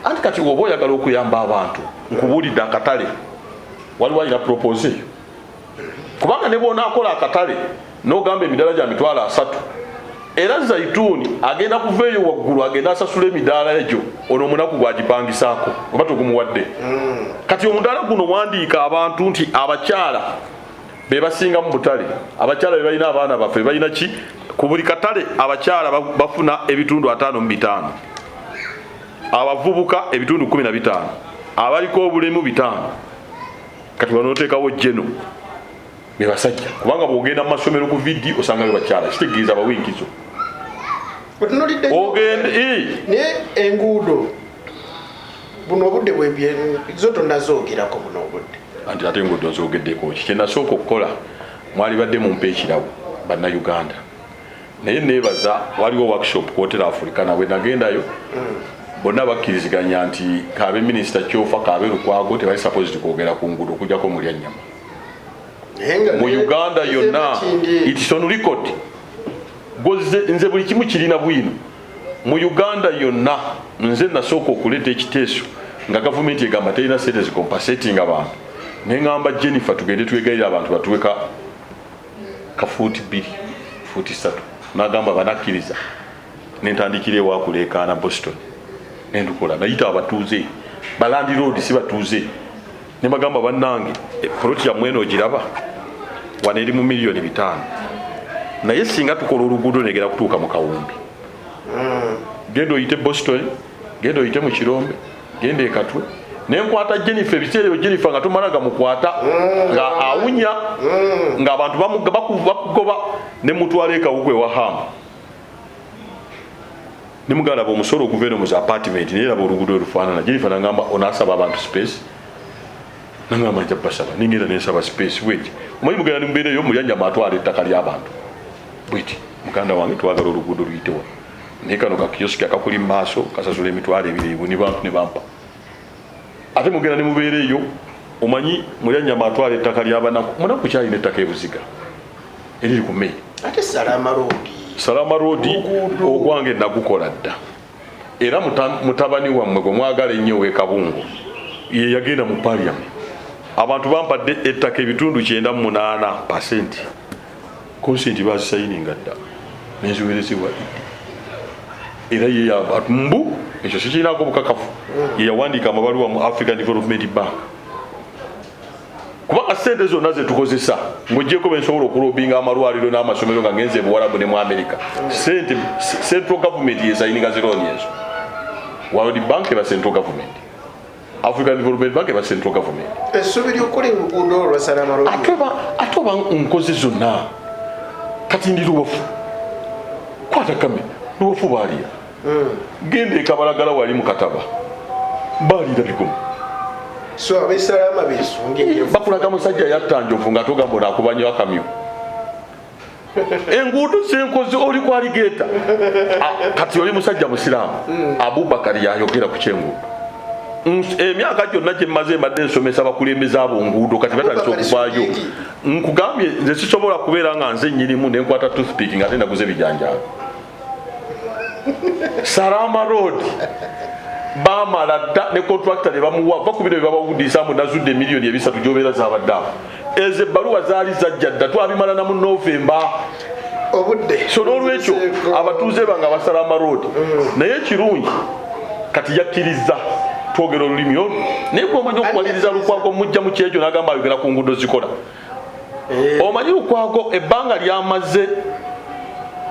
anti kati woba oyagala okuyamba abantu, nkubuulidde akatale, waliwo alina proposal eyo? Kubanga ne bwonaakola akatale n'ogamba emidaala gya 30,000, era Zaituni agenda kuva eyo waggulu agenda asasula emidaala egyo. Ono omunaku gwagipangisaako oba togumuwadde. Kati omudaala guno, wandiika abantu nti abakyala be basinga mu butale, abakyala be balina abaana baffe balina ki. Ku buli katale abakyala bafuna ebitundu 55, abavubuka ebitundu 15. Abaliko obulemu 5. Kati wanoteekawo jeno be basajja, kubanga bw'ogenda mu masomero ku vidi osanga be bakyala, kitegeeza bawe enkizo. Ogende naye enguudo buno obudde bwebye zo tonazoogerako buno obudde. Anti ate enguudo nzoogeddeko ki? Kye nasooka okukola, mwali badde mumpa ekirabo Bannayuganda, naye neebaza waliwo workshop ku Hotel Africana bwe nagendayo, bonna bakkiriziganya nti kabe minisita Kyofa, kabe Lukwago, tebali supposed kwogera ku nguudo okujjako mulya nnyama mu Uganda yonna. It's on record. Goze nze buli kimu kirina bwino mu Uganda yonna. Nze nasooka okuleeta ekiteeso nga gavumenti egamba terina sente zicompensating abantu, neŋŋamba Jennifer tugende twegayirira abantu batuwe ka fuuti 2, fuuti 3. Nagamba banakkiriza, nentandikira ewakuleekaana Boston nendukola. Nayita abatuuze, balandlord, si batuuze, nebagamba, "Bannange, poloti yammwe eno ogiraba wano eri mu miliyoni 5, naye singa tukola oluguudo negera kutuuka mu kawumbi. Genda oyite Boston, genda oyite mu Kirombe, genda ekatwe." Nenkwata Jennifer, ebiseera ebyo Jennifer nga tomala gamukwata, nga awunya, ng'abantu bakugoba. Nemutwala ekawuku ewa Hamu, nemugamba, "Omusolo oguva eno mu za apartment, naye laba oluguudo olufaanana." Jennifer nagamba, "Onaasaba abantu space?" Nagamba, "Nja basaba." Nengenda nensaba space bweti. Omanyi mugenda nimubeereyo, mulyanyama atwala ettaka ly'abantu bweti. "Muganda wange, twagala oluguudo luyitewa, naye kano kakiyosiki akakuli mu maaso kasasula 20,000." Ni bantu ne bampa. Ate mugenda ne mubeera eyo, omanyi mulyanyama atwala ettaka ly'abanaku. Munaku kyalina ettaka ebuziga eriri ku main. Ate Salama Road? Salama Road. Oluguudo. Ogwange nagukola dda, era mutabani wammwe gwe mwagala ennyo ow'ekabungo ye yagenda mu parliament. Abantu bampadde ettaka ebitundu 98%. Consent bazisayininga dda, nenziwerezebwa iddi. Era ye mbu ekyo sikirinako bukakafu, ye yawandiika amabaluwa mu African Development Bank, kubanga sente zonna zetukozesa, ng'ogyeko bensobola okulobinga amalwaliro n'amasomero nga ngenze ebuwarabu ne mu America, sente central government yesayininga zirooni ezo. World Bank eba central government, African Development Bank eba central government. Essuubi ly'okukola oluguudo olwa Salama Road? Ate oba nkoze zonna, kati ndi Luwafu, kwata kame Luwafu baalira, genda ekabalagala wali mu kataba baalira bigoma. So abesalama besunge. Bakulaga musajja yatta njovu nga togamba onakuba nnyo akamyu. Enguudo zenkoze, oli kwaligeeta. Kati oli musajja musiraamu, Abubakari yayogera ku kyenguudo. Emyaka gyonna gye mmaze mbadde nsomesa abakulembeze abo nguudo, kati batandise Abubakari okuvaayo. Siddiqui. Nkugambye nze sisobola kubeera nga nze nnyinimu nenkwata toothpick nga ate naguze ebijanjaalo. Salama Road bamala dda ne contractor ne bamuwa va ku bino bye babawudiisaamu. Nazudde emiliyoni 3 gyobeera zabadde awo. Ezo ebbaluwa zaali zajja dda, twabimala na mu Novemba. Obudde. So n'olwekyo abatuuze bange abasalama Road, naye ekirungi kati yakkiriza twogera olulimi olwo, naye gwomanyi okumaliriza Lukwago mujja mu kyekyo n'agamba ayogera ku nguudo zikola. Omanyi Lukwago ebbanga lyamaze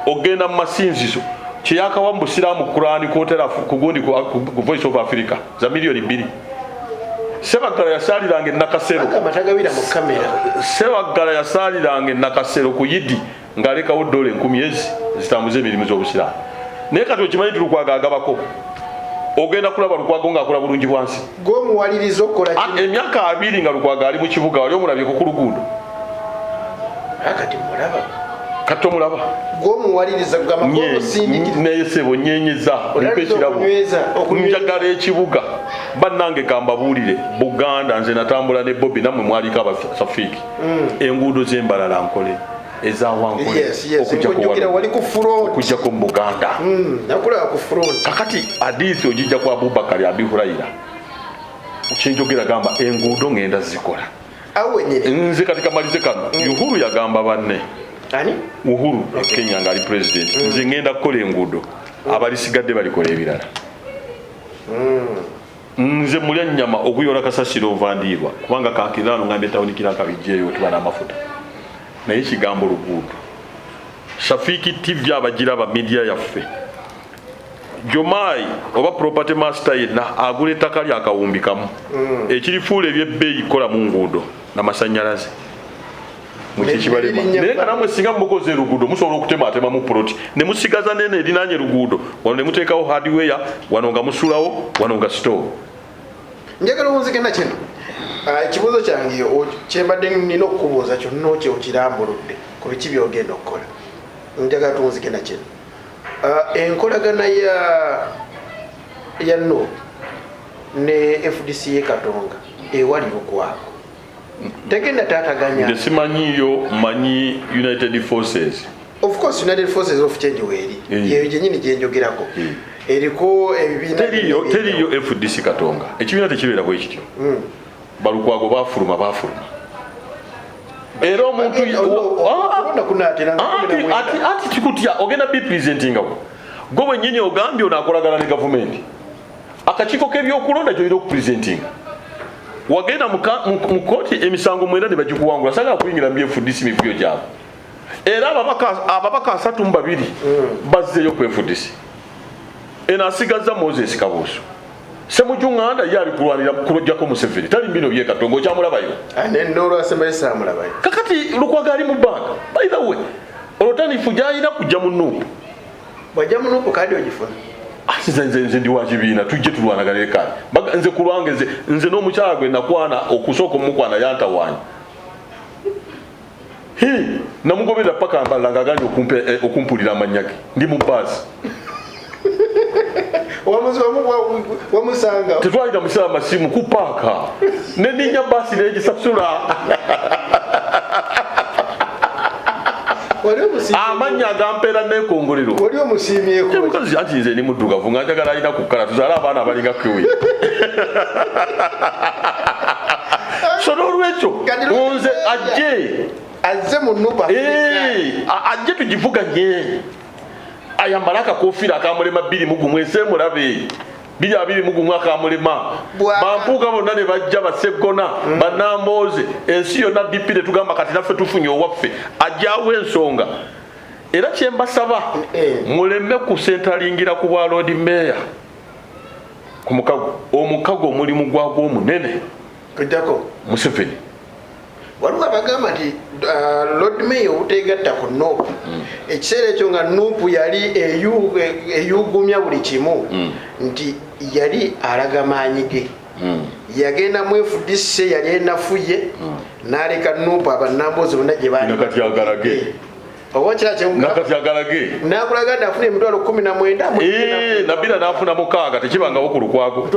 ogenda mu masinzizo, kyeyakawa mu busiraamu, Kurani kwotera kugundi ku Voice of Africa za miliyoni 2. Sebaggala yasaaliranga enakasero. Agamba tagabira mu kamera. Sebaggala yasaaliranga enakasero ku yidi ng'alekawo dola 1000 ezi zitambuza emirimu z'obusiraamu. Naye kati okimanyi nti Lukwago agabako? Ogenda kulaba Lukwago ng'akola bulungi bwansi. Gwomuwaliriza okukola kino. Emyaka 20 nga Lukwago ali mu kibuga, wali omulabyeko ku luguudo? Kati mulaba. Kati tomulaba. Gwomuwaliriza kugamba gwomusindikiriza. Naye sebo nyenyeza mpa Otandise ekirabo. okunyweza. Njagala ekibuga. Bannange, kambabuulire, Buganda nze natambula ne Bobi, nammwe mwaliko abasafiiki. Enguudo z'embalala nkole, ezawankole, Yes, nkujjukira wali ku front. Okujjako mu Buganda. Nakulaba ku front. Kakati adiisi ogijja ku Abubakari Abi Hurayira, kyenjogera gamba enguudo ngenda zikola. Awo wenyini. Nze kati kamalize kano. Uhuru yagamba banne. Ani? Uhuru Kenya ngaali president, "Nze ngenda kukola enguudo, abalisigadde balikola ebirala." Nze mulya nnyama okuyola kasasiro ovandiirwa, kubanga kankirano ngambye tawunikira akabijjeeyo tuba n'amafuta. Naye ekigambo luguudo, Shafiiki TV abagiraba, media yaffe. Jomai oba property master yenna agula ettaka lya akawumbi kamu, ekirifuula ebyebbeeyi kukola mu nguudo namasanyalaze. Mukikibalema. Naye nga namwe singa mukoze eruguudo, musobola okutematemamu poloti ne musigaza nene erinaanye eruguudo wano, ne muteekawo hardware wano, nga musulawo wano nga store. Njagala owunzike na kino. Ekibuuzo kyange kyembadde nina okukubuuza kyonna okirambuludde ku biki byogenda okukola. Njagala tuwunzike na kino. Enkolagana ya NUP ne FDC ye Katonga ewali Lukwago tegenda taataganya? Nze simanyiyo, manyi United Forces. Of course, United Forces of Change weeri. Yeyo gyenyini gyenjogerako. Eriko ebibiina. Teriyo, teriyo FDC Katonga. Ekibiina tekibeera bwe kityo. Balukwago bafuluma, bafuluma, era omuntu Okulonda kunaatera nga 19. Ati kikutya ogenda bipresentingawo gwe bwennyini ogambye onaakolagana ne gavumenti. Akakiiko k'ebyokulonda gyolina okupresentinga. Wagenda mu kooti emisango mwenda ne bagikuwangula. Sagala kuyingira mu byFDC, mivuyo gyabwe. Era ababaka 32 bazzeeyo ku FDC. Eno asigazza Moses Kabuusu Semuju Nganda, ye ali kulwanira kulojjako Museveni, tali mbino byekatongo okyamulabayo. Nolwasembayo saamulabayo. Kakati Lukwago ali mu banka. By the way, olwotanifu gyalina kujja mu NUP. Bwajja mu NUP, kadi ogifuna? Ati nze ndi wa kibiina, tujje tulwanaganire kale. Nze ku lwange, nze n'omukyala gwe nakwana, okusooka omukwana yantawaanya. Hi, namugoberera paka Mbalala ng'aganye okumpulira amannya ge. Ndi mu baasi. Wamusanga? Tetwalina musala masimu ku paaka, neninya baasi negisasula. Wali omusiimyeko? Amannya agampeera nekongolero. Wali omusiimyeko? Mukazi, anti nze ndi muddugavu, nga njagala alina kukkala, tuzaale abaana abalinga kiwi. So n'olwekyo nze ajje. Azze mu NUP. Ajje tugivuganye, ayambale akakofiira akamulema 21, ensi emulabe 2021 akamulema. Bampuuga bonna ne bajja, baseggona, banambooze, ensi yonna DP ne tugamba kati naffe tufunye owaffe ajjawo ensonga. Era kyembasaba, muleme kusentalingira ku bwa Lord Mayor ku mukago. Omukago omulimu gwagwo omunene Kujjako Museveni. Waliwo abagamba nti Lord Mayor obuteegatta ku NUP ekiseera ekyo nga NUP yali eyugumya buli kimu, nti yali alaga maanyi ge. Yagenda mu FDC yali enafuye, n'aleka NUP abannambozi bonna gye baali. Nakati agalage. Oba kira Nakati agalage. Nakulaga nti afuna emitwalo 19. Nabira n'afuna 6, tekibangawo ku Lukwago.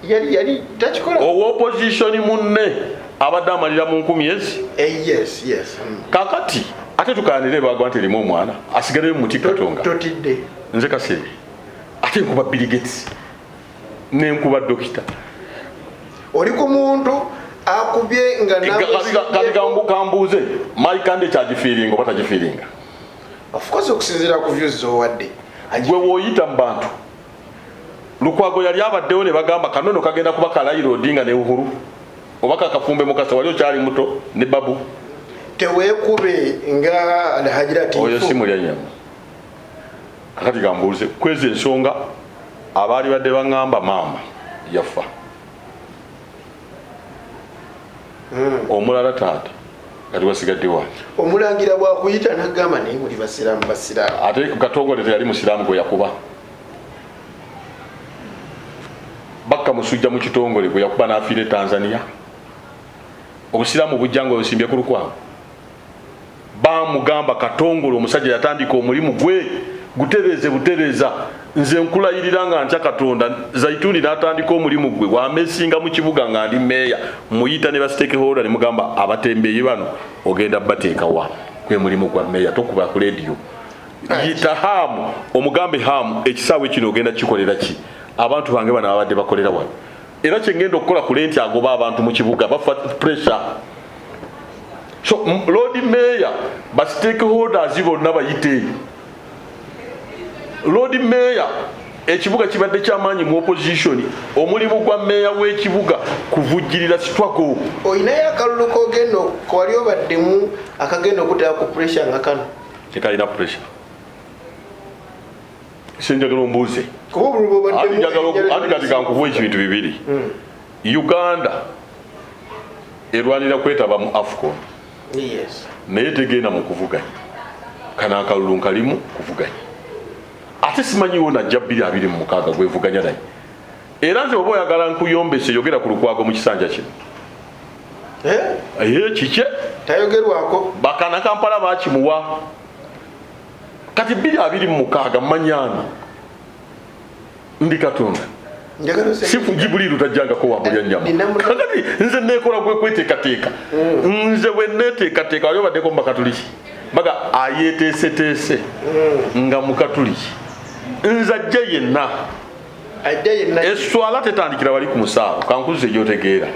Yali takikola. Owa opposition munne abadde amalira mu nkumi ezi. Yes. Kakati ate tukanire bagwa nti erimu omwana asigaleyo mu muti Katonga. Totidde? Nze Kasebe, ate nkuba Bill Gates nenkuba dokita. Oli ku muntu akubye nga Kati kambuuze, Mike kyagifiiringa oba tagifiiringa? Of course, okusinziira ku views zowadde. Gwe woyita mu bantu, Lukwago yali abaddewo ne bagamba kanono kagenda kuba ka Raila Odinga ne Uhuru oba kakafumbe Mukasa, wali okyali muto, ne Babu. Teweekube nga Alhaji Oyo si Latifu. Mulya nyama. Kakati gambuuze, kweza ensonga abaali badde baŋŋamba maama yafa, omulala taata, kati wasigadde wa? Omulangira bwakuyita nagamba naye muli basiraamu, basiraamu. Ate Katongole teyali musiraamu gwe yakuba? Bakka Musujja mu kitongole gwe yakuba n'afiira e Tanzania. Obusiraamu bujja nga osimbye ku Lukwago. Bamugamba Katongole omusajja yatandika omulimu gwe gutereeze butereeza. Nze nkulayirira nga ntya Katonda, Zaituni n'atandika omulimu gwe wamesinga mu kibuga nga ndi meeya, muyita ne ba stakeholder ne mugamba abatembeeyi bano ogenda bateekawa. Gwe mulimu gwa meeya, tokuba ku lediyo. Yita Hamu omugambe, Hamu, ekisaawe kino ogenda kikolera ki? Abantu bange bano abadde bakolera wano. Era kyengenda okukola ku rent, agoba abantu mu kibuga bafa pressure. So Lord Mayor, ba stakeholders bonna bayite. Lord Mayor, ekibuga kibadde kyamaanyi mu opposition. Omulimu gwa meeya w'ekibuga kuvujjirira struggle. Olinayo akalulu kogenda kewali obaddemu akagenda okutera ku pressure nga kano? Tekalina pressure. Senjagala ombuuze. Kuba obululu bwobaddemu Anti njagala anti kati kankuwa ebintu bibiri. Uganda erwanira kwetaba mu AFCON. Naye tegenda mu kuvuganya. Kano akalulu nkalimu kuvuganya. Ate simanyiwo najja 2026 gwevuganya naye. Era nze oba oyagala nkuyombese, yogera ku Lukwago mu kisanja kino. Eh? Kike? Tayogerwako. Bakana Kampala bakimuwa. Kati 2026 mmanyani ndi Katonda. Sifu Jibuliru tajjangako wamulya nnyama. Kakati nze neekola gwe kweteekateeka. Nze bwe neeteekateeka, wali obaddeko mu Bakatuliki, baga ayeeteeseteese nga Mukatuliki. Nze ajja yenna. Ajja yenna. Eswala tetandikira wali ku musaawo, kankuze gy'otegeera.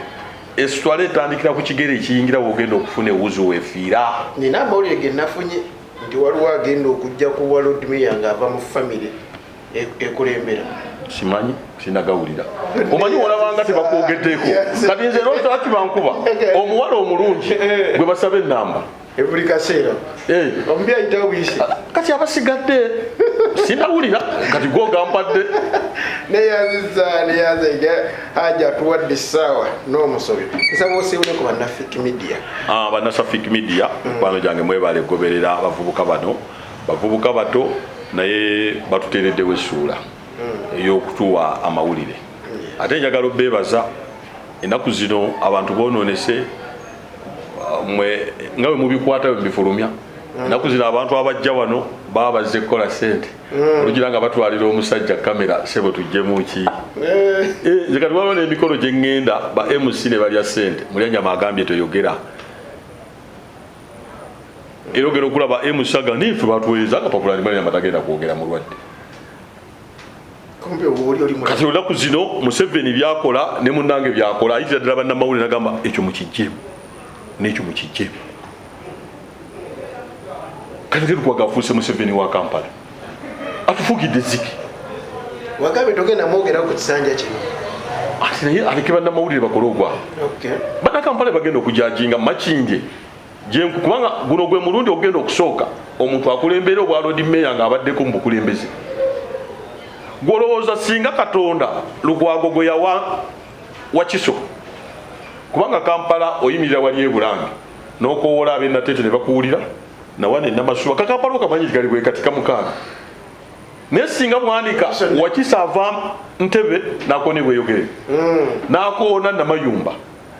Eswala etandikira ku kigere ekiyingira w'ogenda okufuna ewuzu weefiira. Nina amawulire ge nafunye nti waliwo agenda okujja ku wa Lord Mayor ng'ava mu famire ekulembera. Simanyi, sinagawulira. Omanyi olabanga tebakwogeddeko. Kati nze era lwaki bankuba? Omuwala omulungi gwe basaba ennamba. Buli kaseera. Omubi ayitawo buyisi. Kati abasigadde sinawulira, kati gwo gampadde. Neyanziza, neyanza Haji atuwadde essaawa n'omusobyo. Nsaba osiibule ku bannafik media. Bannasafik media, mikwano gyange, mwebale goberera abavubuka bano. Bavubuka bato naye batuteereddewo essuula ey'okutuwa amawulire. Ate njagala obbeebaza, ennaku zino abantu bonoonese, mwe nga bwe mubikwata bwe mubifulumya. Ennaku zino abantu abajja wano baba bazze kukola ssente. Olugira nga batwalira omusajja kamera, sebo tuggyemu ki? Nze kati waliwo n'emikolo gye ŋŋenda ba MC ne balya ssente. Mulyanyama agambye toyogera. Era ogenda okulaba MC aga niife batuweereza akapapula nti Mulyanyama tagenda kwogera mulwadde. Kati olunaku zino Museveni byakola ne munnange byakola, ayitira ddala bannamawulire nagamba ekyo mukiggyemu n'ekyo mukiggyemu. Kati Lukwago afuuse Museveni wa Kampala, atufuukidde ziki. Wagambye togenda mwogera ku kisanja kino. Ati naye aleke bannamawulire bakole ogwabwe. Bannakampala bagenda okujajinga Makindye kubanga guno gwe mulundi ogenda okusooka omuntu akulembera obwa Lord Mayor ng'abaddeko mu bukulembeze. Gw'olowooza singa Katonda Lukwago gwe yawa Wakiso, kubanga Kampala oyimirira wali e Bulange n'okowoola ab'e Nateete ne bakuwulira, nawana e Namasuba, Kakampala okamanyi gali bwe kati kamukaaga. Naye singa Bwanika Wakiso ava Ntebe n'akoona e Bweyogerere, n'akoona Namayumba,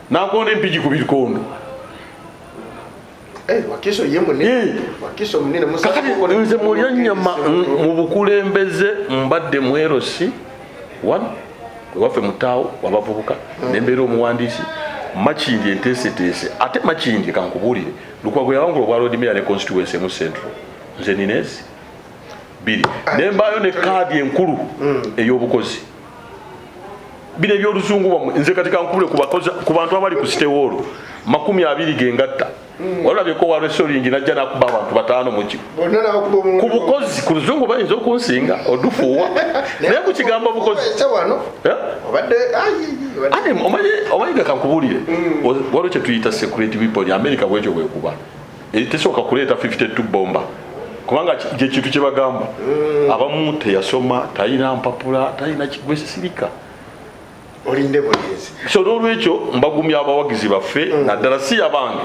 n'akoona Empigi ku Birikondo. Wakiso ye munene. Wakiso munene. Kakati nze mulya nnyama mu bukulembeze mbadde mu LC 1 ewaffe mutaawo wabavubuka, nembeera omuwandiisi. Makindye enteeseteese, ate Makindye kankubuulire, Lukwago yawangula obwa Lord Mayor ne constituency mu Central. Nze nina ezi bbiri nembaayo ne kaadi enkulu ey'obukozi. Bino ebyoluzungu bwammwe, nze kati kankubule ku bantu abali ku City Hall 20 gengatta. Walabye wa wrestling najja nakuba abantu 5 muki ku bukozi ku luzungu bayinza okunsinga odufuuwa, naye ku kigambo bukozi. Ate omanyi ga kankubuulire, waliwo kye tuyita security weapon. America bwekyo bwekuba tesooka kuleeta 52 bomba, kubanga gye kintu kye bagamba abamu teyasoma, talina mpapula, talina kigwe sirika. Olinde bulinzi. So n'olwekyo mbagumya abawagizi baffe, naddala si abange,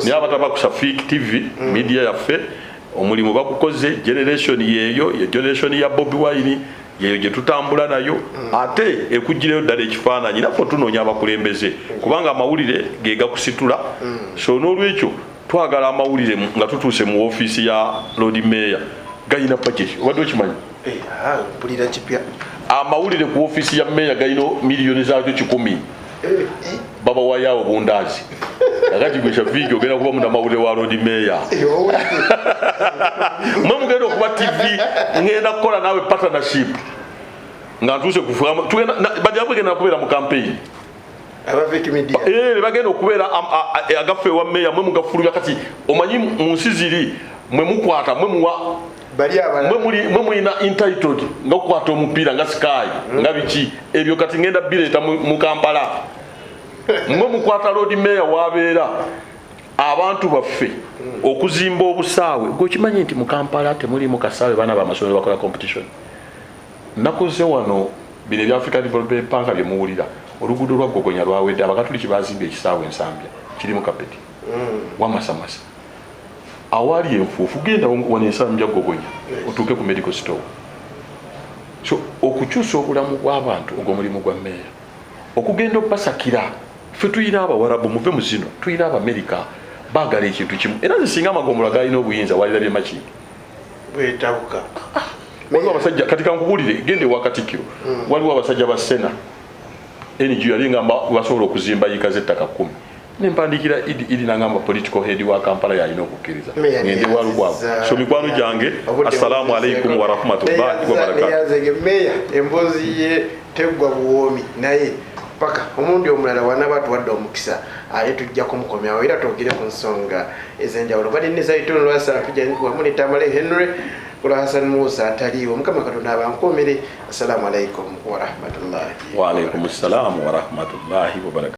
naye abataba ku Safik TV media yaffe, omulimu bagukoze. Generation yeeyo ye generation ya Bobi Wine, yeeyo gye tutambula nayo, ate ekugirayo ddala ekifaananyi. Naffe tunoonya abakulembeze kubanga amawulire ge gakusitula. So n'olwekyo twagala amawulire nga tutuuse mu ofiisi ya Lord Mayor galina budget. Obadde okimanyi? Mpulira kipya. Amawulire ku ofiisi ya meya galina miliyoni zaakyo 100. Babawayo obundaazi. Kakati gwe Shafiiki ogenda kuba munamawulire wa Lord Mayor, mwe mugenda okuba TV. Ngenda kukola naawe partnership nga ntuuse bajja kubeera mu campaign. Bagenda okubeera agaffe ewa meya, mwe mugafulumya. Kati omanyi mu nsi ziri mwe mukwata, mwe muwa, mwe mulina entitled nga okukwata omupiira nga Sky nga biki ebyo. Kati ngenda bireeta mu Kampala, mwe mukwata Lord Mayor wabeera abantu baffe okuzimba obusaawe. Gwe okimanyi nti mu Kampala temulimu kasaawe baana bamasomero bakola competition? Nakoze wano bino ebya Africa Development Bank bye muwulira, oluguudo lwa Gogonya lwawedde, Abakatuliki bazimbye ekisaawe Ensambya kirimu kapeti wamasamasa awali enfuufu. Genda wano Ensambya Gogonya otuuke ku medical store. So okukyusa obulamu bw'abantu, ogwo mulimu gwa mmeeya, okugenda okubasakira. Ffe tuyina Abawarabu, muve mu zino, tuyina Abamerika, baagala ekintu kimu. Era nze singa amagombolola galina obuyinza, walirabye Makindi Bwetabuka. Waliwo abasajja, kati kankubulire, genda ewa Katikkiro, waliwo abasajja ba Sena NGO yali ngamba basobola okuzimba yiika z'ettaka 10. Nempandiikira Idi Idi, nangamba political head wa Kampala yalina okukkiriza. Ngende wa Lukwago. So mikwano gyange, assalamu alaikum warahmatullahi wabarakatu. Neyanzege meya, emboozi ye teggwa buwoomi, naye paka omundi omulala wanaba atuwadde omukisa, ate tujja kumukomyawo era twogere ku nsonga ez'enjawulo. Bali ne Zaitun Lwasampija wamu ne Tamale Henry Kula Hassan Musa ataliiwo. Mukama Katonda abankuumire. Assalamu alaikum warahmatullahi. Waalaikum ssalamu warahmatullahi wabarakatu.